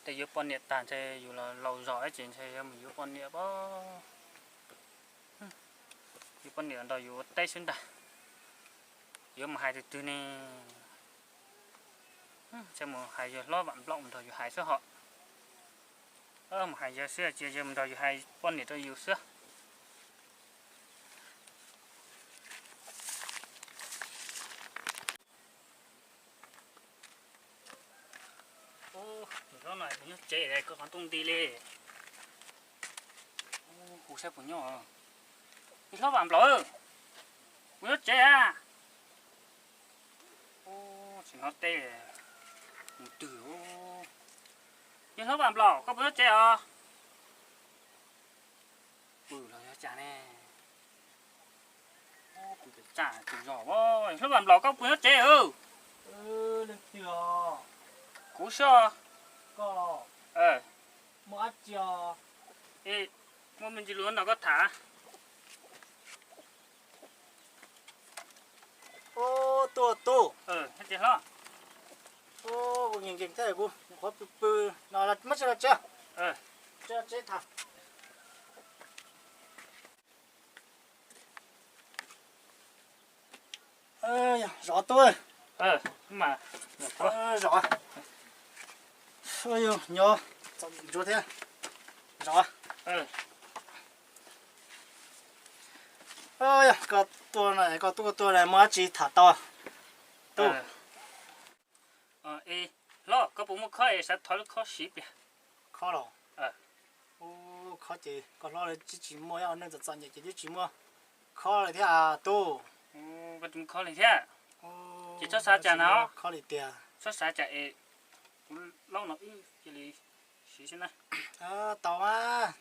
Tej yuav poj niam tag ntshe yus los laus zog ces ntshe yuav mus yuav poj niam pob. Yuav poj niam nrog yus ua teb xwb ntag. Yuav mus hais tus twg ne? Ntshe mus hais yawg hlob Vam Nplaum mus nrog yus hais xwb hos. Mus hais yawg xwb ces yawg mus nrog yus hais poj niam rau yus xwb. Hlob no kuv nyob tsev, koj qhov ntuj nti li. Hu saib puas nyob. Hlob Vam Nplaum, kuv nyob tsev a. Tsis hnov teb mus twg. Yawg hlob Vam Nplaum, koj puas nyob tsev os? Pw los yog cas ne? Kuv txaj tus zog. Hlob Vam Nplaum, koj puas nyob tsev? Leej twg os? Kuv xwb. Koj los? Muaj dab tsi os? Muaj me ntsis lus nrog koj tham. Tuaj tuaj. Kuv nkees nkees thiab kuv nyuam qhuav pw pw no, muab tso rau tsev. Tso tsev tham. Zov tub. Zov. Nyob txom nyem ntsuav thiab. Zov. Koj tuaj no, koj tuaj, koj tuaj no muaj dab tsi tham tau? Tub. Hlob, koj puas muaj khob es xav thov lub khob siv pliag? Khob los? Khob ces koj hlob lawv twb tsis muaj, neej txom txom nyem ces twb tsis muaj khob li thiab tub. Koj tsis muaj khob li thiab? Ces txhob xav tsam no. Khob li tiag. Txhob xav tsam es kuv laub no wb cia li siv xwb na. Tau mas,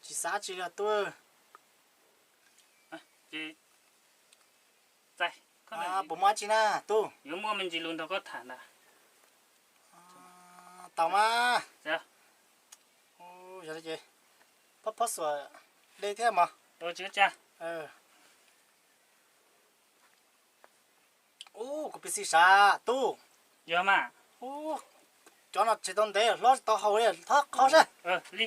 tsis xav tsi li tub. Ces puas muaj dab tsi na tub? Yuav muaj me ntsis lus nrog koj tham ntag. Tau mas. Yog li ces phob phob xuam dej thiab mog. Tsis ua cas. Ub, kuv pw xis sav tub. Yog mas. Ub, cov no tsis tau ntev hlob tsis tau haus li, thov qhov seb. Li.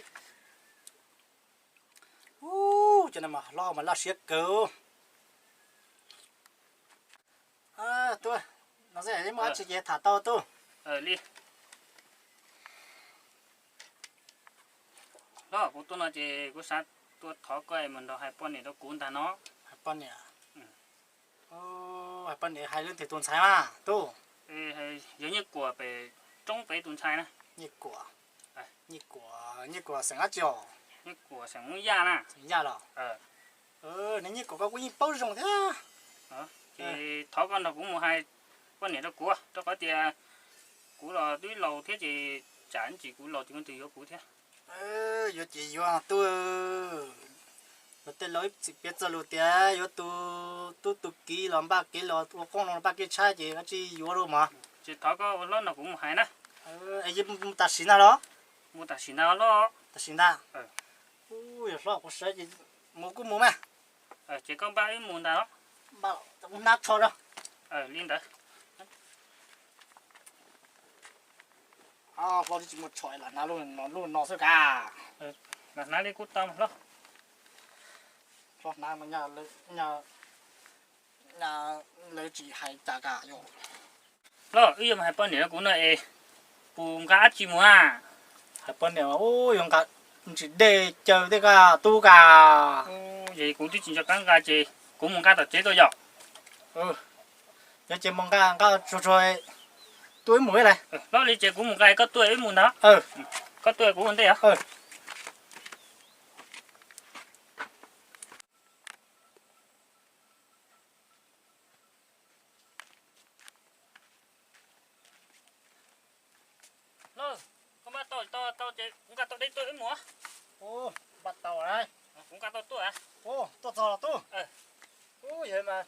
Ub, cov no mas hlob mas laj siab kawg. Tub, no xwb muaj dab tsi ces tham tau tub. Li. Hlob, kuv tuaj no ces kuv xav tuaj thov koj mus nrog hais poj niam rau kuv ntag no. Hais poj niam? Hais poj niam hais leej twg tus ntxhais mas tub? Yog Nyiaj Kuam pem roob pem tus ntxhais na. Nyiaj Kuam, Nyiaj Kuam, Nyiaj Kuam xeem dab tsi os? Nyiaj Kuam xeem Hmoob Yaj na. Xeem Yaj los? Nws Nyiaj Kuam koj kuj yeej paub zoo thiab. Ces thov koj nrog kuv mus hais poj niam rau kuv, rau qhov tias kuv los twb laus thiab ces tsam ntsis kuv laus ces leej twg yuav kuv thiab. Yuav ces yuav tub. Luag tej laus ib txwm piav txog lus tias yuav tus tub tus kiv los npaj kev los ua qoob loo npaj kev tshaib ces kav tsij yuav los mas. Ces thov koj ua hlob nrog kuv mus hais na. Es mus tam sim ntag los? Mus tam sim ntag los? Tam sim ntag. Ub, yog hlob kuv sawv ces mus kuj mus mas. Ces koj npaj wb mus ntag los? Npaj, hnab tsho rau. Li ntawd. Hlob twb tsis muaj tsho lam hnav lub no xwb ka. Lam hnav li kuj tau hlob. Hlob hnav, lawv tsis hais cas ka yom. Hlob, wb yuav mus hais poj niam rau kuv no es puas nqa dab tsi mus a? Hais poj niam ub yuav nqa ntsis dej caw tej ka tub ka. Yog kuv twb tsis nco qab nqa ces kuv mus nqa tom tsev tuaj yom. Yog ces mus nqa, nqa tsuag tsuag tuaj wb mus lawm. Hlob, li ces kuv mus nqa koj tuaj wb mus ntag. Koj tuaj kuv ua ntej os. Hlob, koj npaj tau tau ces kuv nqa tau dej tuaj wb mus. Npaj tau, kuv nqa tau tuaj. Tuaj txog los tub. Ub, yog mas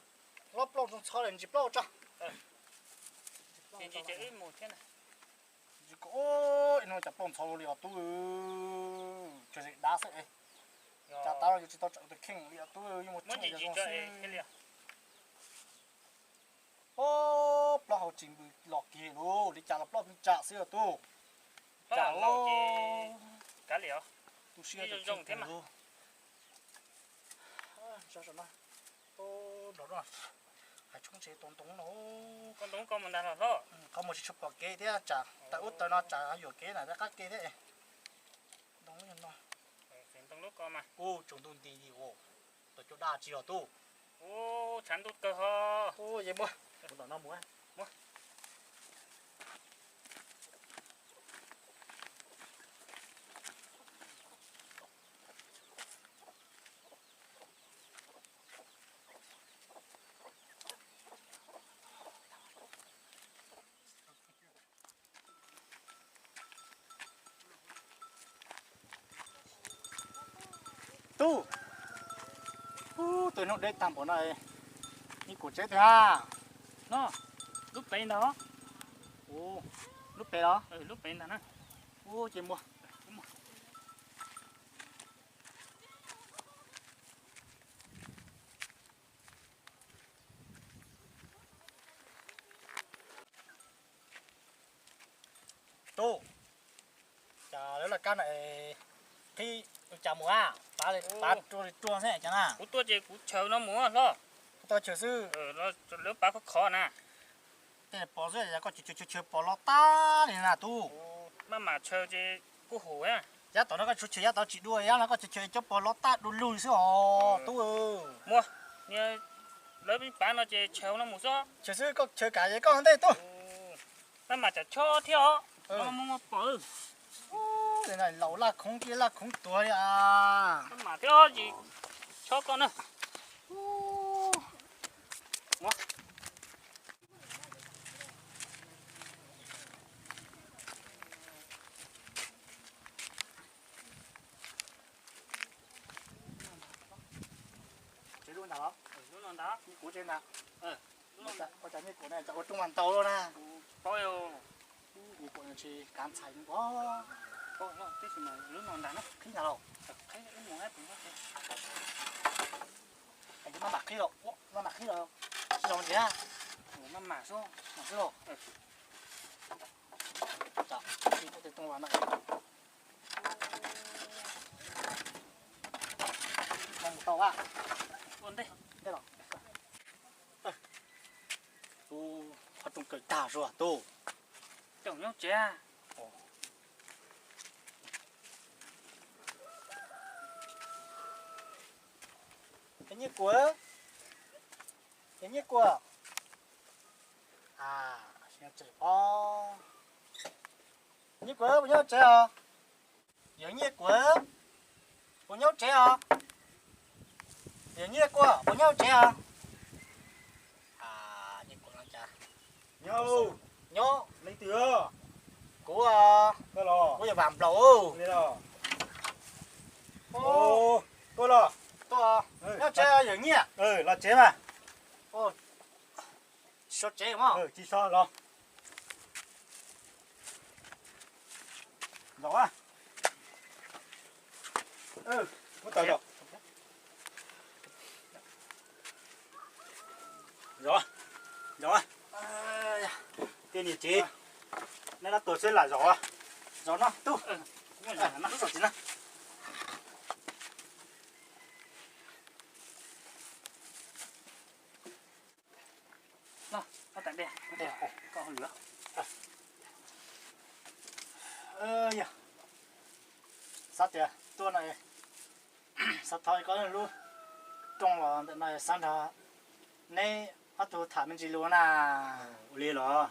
hlob plaub ntxhov li ntsis plaub tso. Ntsis ces wb mus thiab. Ntsis ko, ib hnub cas plaub ntxhov li os tub. Tsuas zem dav xwb. Cas tas yuav tsis tau tsawm tus kheej li os tub, yeej muaj tsheej zoo xwb. Ob, plaub hau tsis npws los kiag lauj, li cas los plaub tsam xwb os tub. Tsam no ces kav liam os. Tu siab zoo thiab mas. Nrog no, hav tshoob tsev tau ntoo no. Koj ntoo koj mus ntag los hlob. Qhov mus tsis tshua pom kev thiab tsam tawm ub tawm no tsam yuam kev na qab kev thiab. Ntoo no. Ntoo lub ko mas. Ub, tsaus ntuj nti li ua, tau cov daj tsi los tub. Ub, tshav ntuj kawg ho. Ub, yeej muab, mus tom no mus. Tub, ub, tus hnub deb tag npaum no, Nyiaj Kuam tsev twg a? No, lub pem ntag. Ub, lub pem los? Lub pem ntag na. Ub, ces muab. Tub, cas lawv laj kab na, qhib ua cas mus a, pav pav rua li rua xwb cas na. Kuv tuaj ces kuv chaws no mus hlob. Kuv tuaj chaws xwb. Lawv pav khov khov na. Tej pom xwb, yog koj chaws chaws chaws pom los tag li na tub. Maj mam chaws ces kuj hum. Yav tom no koj tsuas chaws yav tod tsis dua, yav no koj chaws chaws cov pom los tag du lug xwb os tub. Muab, lawv pav no ces chaws no mus xwb. Chaws xwb koj chaws kam es koj ntej tub. Maj mam tsam chob thiab os. Muab pom. Laus laj khoov kiag laj khoov tuag li a. Maj mam thiab tsis chob koj na. Tsev lub ntag los? Lub no ntag. Nyiaj Kuam tsev ntag. Ua cas Nyiaj Kuam ne, cas ua rooj mas ntau luaj na. Paub, Nyiaj Kuam tsis kav ntxhais npaum. Lub no ntag na. Qhib ntag los? Maj mam qhib los, maj mam qhib los. Tsis zoo ntxiv. Maj mam xwb. Mam xwb los. Tsam tsis muaj tej rooj no. Mus tau a. Ua ntej. Ntej los. Qhov rooj kawg tag zuag tub. Coj nyob tsev. Yawg Nyiaj Kuam, Yawg Nyiaj Kuam. Nyob tsev os. Nyiaj Kuam puas nyob tsev os? Yawg Nyiaj Kuam puas nyob tsev os? Yawg Nyiaj Kuam puas nyob tsev os? Nyob, nyob. Leej twg? Kuv, kuv yog Vam Nplaum. Tuaj los, tuaj, nyob tsev yawg Nyiaj? Los tsev mas. Tsis so tsev mas. Tsis so los. Zov, muab tau zov. Zov, zov. Tej niam tsev, neb dab tuag seb lam zov. Zov no tub. Lub zov tsis na. Yog xav tias tuaj no, xav thov koj lub rooj los ntawm no xav nrog neb ob tug tham me ntsis lus na. Ua li los?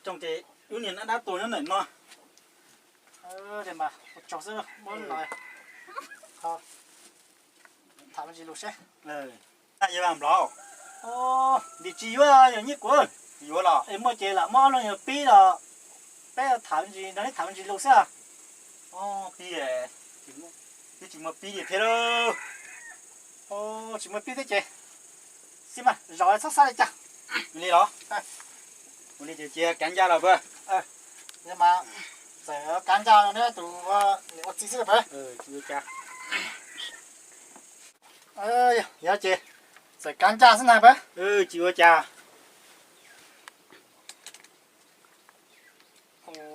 Rooj ces wb niag nab dab tuag nyob ntawm no. Ua tsaug xwb, muab no tham me ntsis lus seb. Yawg Vam Nplaum, ntim tsis yuav yawg Nyiaj Kuam. Yuav los? Es muaj ces lam muab ob lub nyuag pib los peb tham me ntsis, nrog neb tham me ntsis lus xwb. Pib, twb tsis muaj pib li thiab lauj. Tsis muaj pib thiab ces xij mas, zov txhob xav li cas. Li los? Ua li ces cia kav ncaj los pab. Mas txawm kav ncaj neb tus niam ua txiv xwb pab. Yog ces txawm kav ncaj xwb na pab. Tsis ua cas.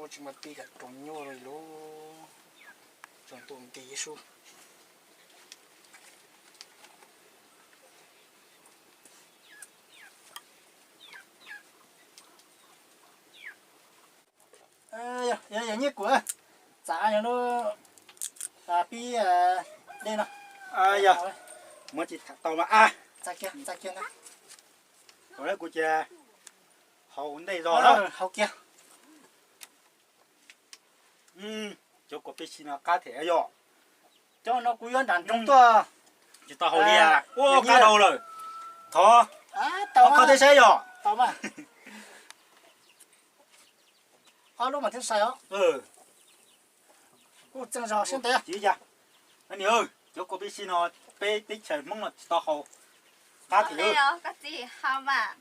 Tsis muaj tib kav roos nyuaj li lauj, tsuas ntuj nti sub. Yog nyiaj kuam, txav yog lub pib dej no. Yog, muab tsis tham tau mas a. Txav kiag, txav kiag na. Kuv cia haus ntej zog na. Haus kiag. Cov kua peb si no qab thiab yog. Cov no kuv yuav nram nroog tuaj. Tsis tau haus li, ua kab dhau lawm. Thov, tau qhov teb saib yog. Tau mas. Ob lub mas thiaj sai os. Kuj txeeg zog siab ntev. Tsis yog, ni, cov kua peb si no peb teb chaws Hmoob no tsis tau haus. Qab thiab. Koj txiv haus mas.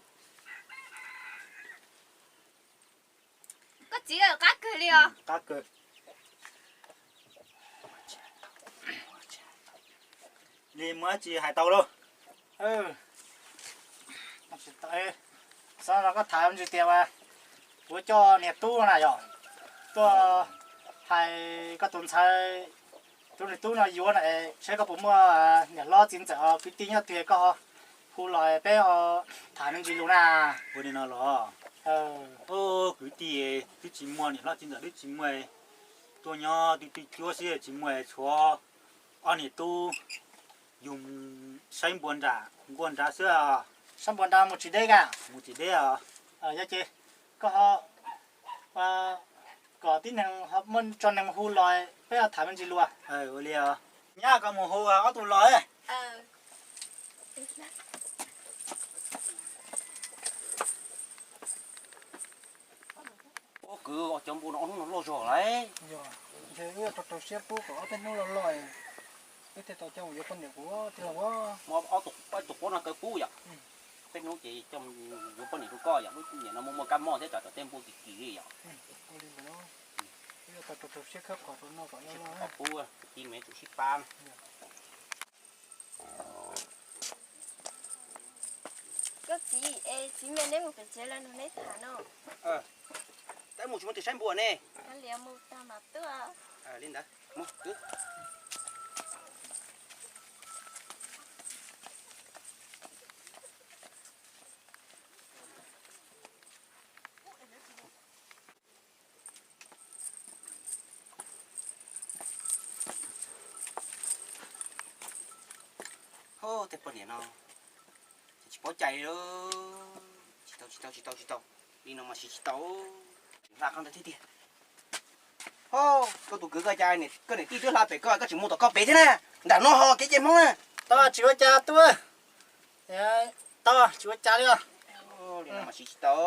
Koj txiv qab kawg li os. Qab kawg. Li muaj dab tsi hais tau lauj? Xav no koj tham me ntsis tias kuv coj niag tub na yog tuaj hais koj tus ntxhais, tus niag tub no yuav na, saib koj puas muaj niam hlob txiv ntxawm kwv tij nyob twg koj ho hu los peb ho tham me ntsis lus na. Ua li no los? Kwv tij twb tsis muaj, niam hlob txiv ntxawm twb tsis muaj, tuaj nyob twb twb cuab xwb tsis muaj, tshuav ob niag tub yug saib npua nram nkuaj nrad xwb. Saib npua nrad mus tsis deb ka? Mus tsis deb os. Yog ces koj ho kom tib neeg muaj tso neeg hu los peb ho tham me ntsis lus. Ua li os. Nyab, koj mus hu ob tug los. Ua kwv, cov npua no ob hnub no loj zog lawm. Yog, ntshe wb rau rau siab pub kom ob peb hnub loj loj, wb thiaj tau coj mus yuav poj niam kuv thiaj los. Muab ob tug quab no kaw pub yom. Peb hnub ces coj mus yuav poj niam rau koj yom, lub niam no muaj muaj kab mob thiab tsam tej npua kim kim li yom. Wb tau rau rau siab khawb qhov rau no kom loj loj pub, kwv tij me tub sib pab. Koj txiv, es txiv me neb mus pem tsev lawm neb tham no. Tab mus tsis muaj tus saib npua ne. Li ntawd. Tej poj niam no ces tsis paub cai li. Tsis tau, tsis tau, tsis tau, tsis tau. Li no mas siv tsis tau. Hla qhov ntawd thiab tiag. Ho, koj tus kwv koj cas koj niam tij twb hla pem koj, koj tseem mus tom koj pem thiab na. Nram no ho kev cai Hmoob na. Tau, tsis ua cas tub. Tau, tsis ua cas li os. Li no mas siv tsis tau.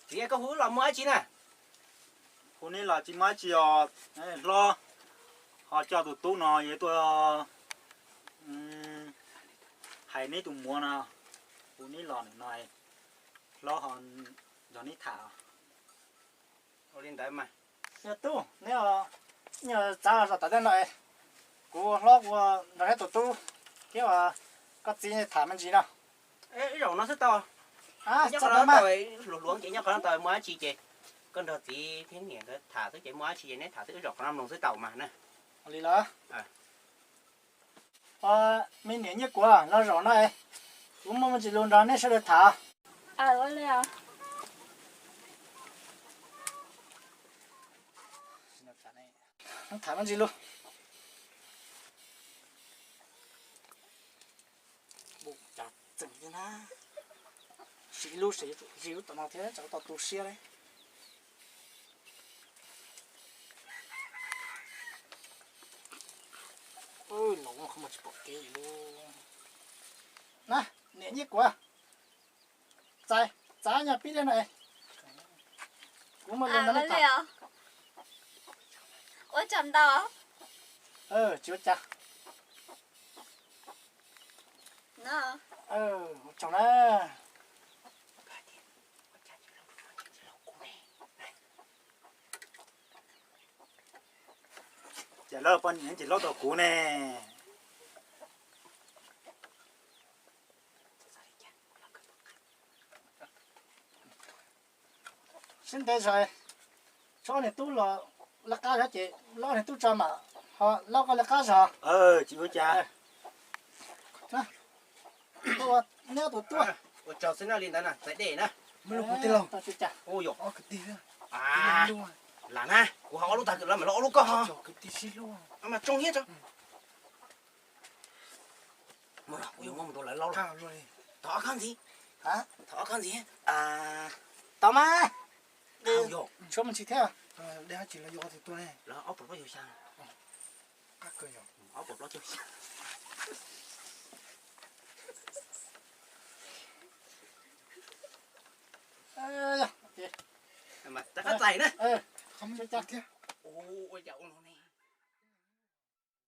Txiv, koj hu wb los muaj dab tsi na? Hu neb los tsis muaj dab tsi os. Hlob ho coj tus tub no yuav tuaj hais neb tus muam no. Hu neb los no, hlob ho nrog neb tham. Ua li ntawd mas. Yog tub, neb txav los tom tej no, kuv hlob kuv nrog neb tus tub thiab koj txiv tham me ntsis no. Ib zaug no xwb tau. Nyob qhov no tau, hluas hluas ces nyob qhov no tau, muaj dab tsi ces koj nrog txiv thiab niam nkawd tham xwb ces muaj dab tsi ces neb tham xwb, ib zaug qhov no mloog xwb tau mas na. Li los. Me niam Nyiaj Kuam, los zaum no kuv muaj me ntsis lus nrog neb sawv daws tham. Tham me ntsis lus. Cas txeem thiab na. Siv lub siv lub tom no thiab tsam tau tu siab li. Los qhov muag tsis pom kev li. Na, niam Nyiaj Kuam, txav, txav nyuag pib li no. Kuv muaj lus nrog nej tham. Ua tsaug ntau. Tsis ua cas. Ua tsaug na. Ces lawv poj niam ces lawv tau kuv ne. Tsis ntev zog, tso ob niag tub los lawv qab zog ces lawv ob niag tub tso mam ho lawv koj lawv qab zog. Tsis ua cas. Neb tus tub. Ua tsaug xwb na li ntawd na, txais dej na. Ua yog. Lam na, kuv ho ob lub tag lawv mam los ob lub koj ho. Mas tsoo thiab tso. Kuv yuav muab mus rau lawv laub lawm. Thov ob khab ntxiv. Thov ob khab ntxiv. Tau mas. Yog. Tshuav me ntsis thiab. Lawv ob puas plaub caug xya. Ob puas plaub caug xya. Mas rov qab txais na. Ua cas ua no ne.